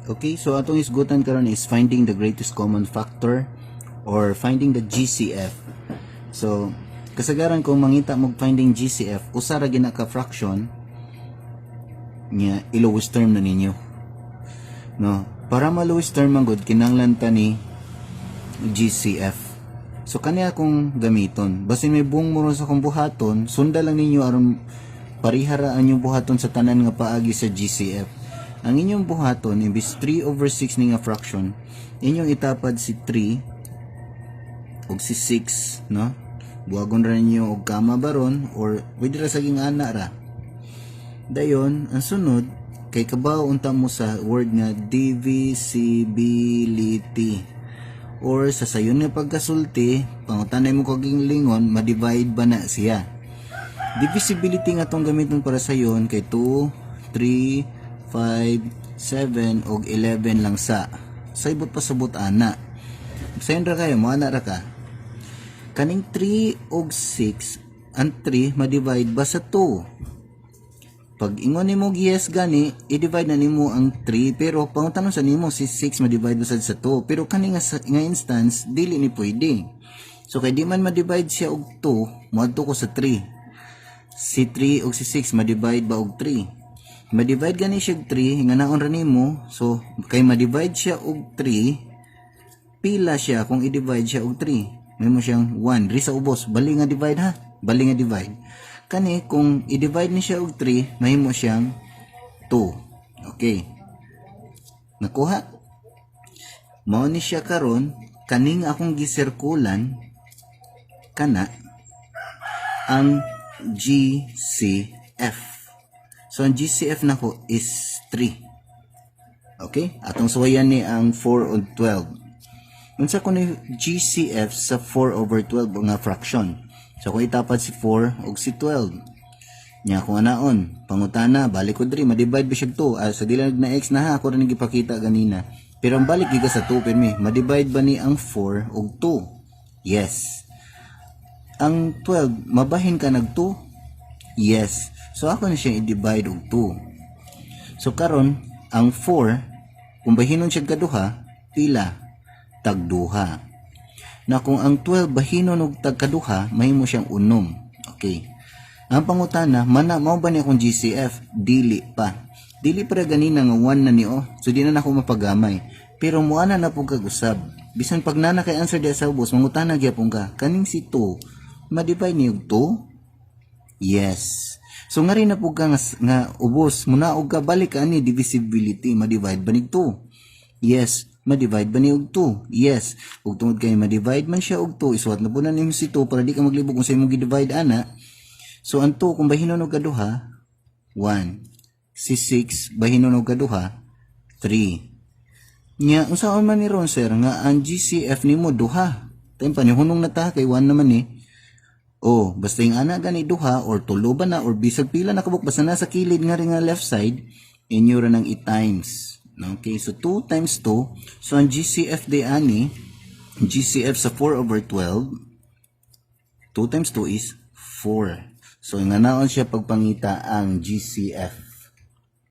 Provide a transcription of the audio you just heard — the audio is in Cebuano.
Okay, so atong isgutan karon is finding the greatest common factor or finding the GCF. So, kasagaran kung mangita mo finding GCF, usa ra gina ka fraction nya i-lowest term na ninyo. No, para ma-lowest term man gud, kinahanglan ta ni GCF. So kani akong gamiton. Basin may buong mo ron sa akong buhaton, sunda lang ninyo aron parihara ang inyong buhaton sa tanan nga paagi sa GCF. Ang inyong buhaton, imbis 3 over 6 ni nga fraction, inyong itapad si 3 ug si 6, no? Buhagon ra ninyo og kama baron or pwede ra saging ana ra. Dayon, ang sunod, kay kabaw unta mo sa word nga divisibility or sa sayon nga pagkasulti, pangutanay mo kaging lingon, ma-divide ba na siya? Divisibility nga tong gamiton para sayon kay 2, 3, 5, 7 og 11 lang sa. Saybot pasabot ana. Sayon ra kayo, mo ana ra ka. Kaning 3 og 6, ang 3 ma-divide ba sa 2? Pag ingon nimo yes gani, i-divide na nimo ang 3, pero pangutanon sa nimo si 6 ma-divide ba sad sa 2? Pero kani nga instance dili ni pwede. So kay di man ma-divide siya og 2, moadto ko sa 3. Si 3 og si 6 ma-divide ba og 3? Ma-divide gani siya og 3, nga naon ra nimo. So kay ma-divide siya og 3, pila siya kung i-divide siya og 3? May mo siyang 1 ri sa ubos. Bali nga divide ha, bali nga divide. Kani kung i-divide ni siya og 3, mahimo siyang 2. Okay, nakuha mao ni siya. Karon, kaning akong gisirkulan kana ang GCF. So ang GCF nako is 3. Okay, atong suwayan ni ang 4 o 12. Unsa ko ni GCF sa 4 over 12 nga fraction? So kung itapad si 4 ug si 12. Nya kung anaon, pangutana, balik ko diri, ma-divide ba siya 2? Ah, sa dili na x na ha, ako rin gipakita ganina. Pero ang balik giga sa 2 pirmi, ma-divide ba ni ang 4 ug 2? Yes. Ang 12, mabahin ka nag 2? Yes. So ako na siya i-divide og 2. So karon ang 4 kung bahinon siya kaduha, pila? Tagduha. Na kung ang 12 bahinon og tagkaduha, mahimo siyang unom. Okay. Ang pangutana, mana mao ba ni akong GCF? Dili pa. Dili pa ra ganina nga 1 na ni oh. So di na nako mapagamay. Pero muana na pud kag usab. Bisan pag nana kay answer di sa ubos, mangutana gyapon ka. Kaning si 2, ma-divide ni og 2? Yes. So nga rin na po ka nga ubos, munaog ka, balik ka ani divisibility, ma-divide ba ni 2? Yes, ma-divide ba ni og 2? Yes. Ug tungod kay ma-divide man siya og 2, isuwat na po na nimo si 2 para di ka maglibog kung sa imong gi-divide ana. So ang 2 kung bahinon og kaduha, 1. Si 6 bahinon og kaduha, 3. Nya unsaon man ni ron, sir, nga ang GCF nimo duha? Time pa ni hunong na ta kay 1 naman eh. Oh, basta yung ana gani duha or tulo ba na or bisag pila na kabuk, basta nasa kilid nga rin nga left side, inyo ra nang i-times. Okay, so 2 times 2. So ang GCF di ani, GCF sa 4 over 12, 2 times 2 is 4. So nga naon siya pagpangita ang GCF.